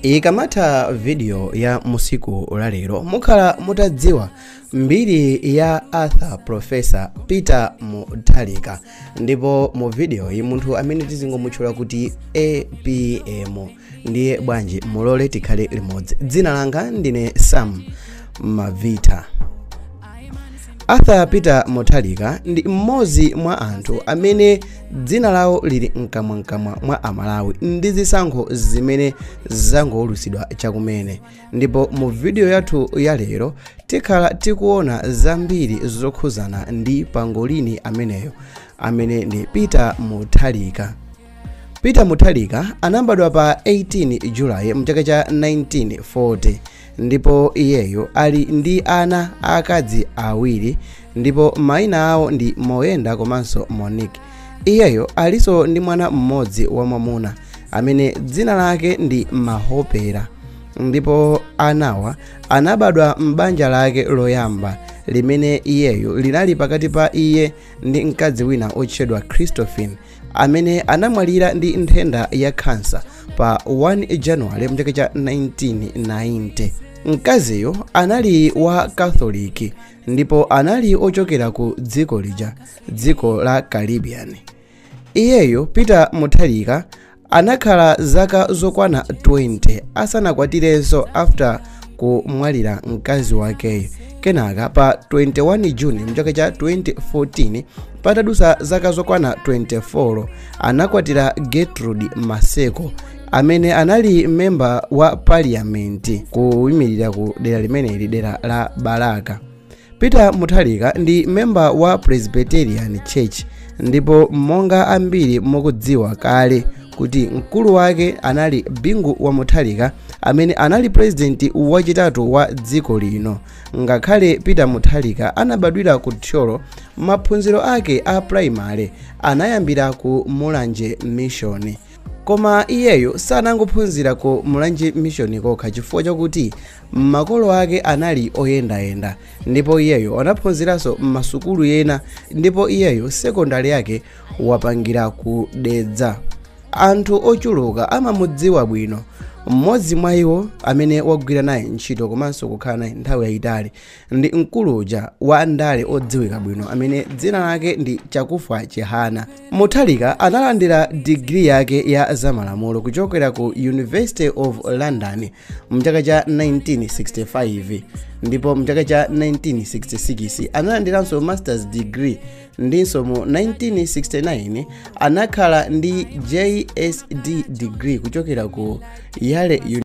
Ikamatha video ya musiku lalero mukhala mutadziwa mbiri ya Arthur Professor Peter Mutharika, ndipo mu video iyi munthu amene tizingomutchula kuti APM. Ndiye bwanji mulole tikhale limodzi. Dzina langa ndine Sam Mavita. Arthur Peter Mutharika ndi mmodzi mwa anthu amene dzina lawo lili mkamwamkamwa mwa Amalawi ndi zisankho zimene zangowulutsidwa chakumene, ndipo mu video yathu ya lero tikhala tikuona zambiri zokhuzana ndi pangolini ameneyo amene ndi Peter Mutharika. Peter Mutharika anabadwa pa 18 Julayi mchaka cha 1940, ndipo iyeyo ali ndi ana akazi awiri ndipo mayina awo ndi Moyenda komanso Monique. Iyeyo alinso ndi mwana mmodzi wamwamuna amene dzina lake ndi Mahopera, ndipo anawa anabadwa m'banja lake loyamba limene iyeyo linali pakati pa iye ndi mkazi wina otchedwa Christophine amene anamwalira ndi nthenda ya khansa pa 1 January mchaka cha 1990. Mkaziyo anali wa Katholiki ndipo anali ochokera ku dziko lija, dziko la Caribbean. Iyeyo Peter Mutharika anakhala zaka zokwana 20 asanakwatirenso after kumwalira mkazi wakeyo. Kenaka pa 21 June mchaka cha 2014, patadusa zaka zokwana 24, anakwatira Gertrude Maseko amene anali memba wa parliament kuyimirira ku dera limeneli, dera la Balaka. Peter Mutharika ndi memba wa Presbyterian Church, ndipo monga ambiri mukudziwa kale kuti mkulu wake anali Bingu wa Mutharika amene anali president wachitatu wa dziko lino. Ngakhale Peter Mutharika anabadwira ku Thyolo, maphunziro ake a primary anayambira ku Mulanje Mission. Koma iyeyo sanangophunzira ku Mulanje Mission kokha, chifukwa chakuti makolo ake anali oyendayenda, ndipo iyeyo anaphunziranso m'masukulu ena, ndipo iyeyo sekondari yake wapangira ku Dedza. Anthu ochuluka amamudziwa bwino. Mmodzi mwa iwo amene wagwira naye ntchito komanso kukhala naye nthawi yayitali ndi mkuluja wa ndale odziwika bwino amene dzina lake ndi Chakufwa Chihana. Mutharika analandira digiri yake ya zamalamulo kuchokera ku University of London mchaka cha 1965, ndipo mchaka cha 1966 analandiranso masters degree, ndinso mu 1969 anakhala ndi JSD degree kuchokera ku Yale.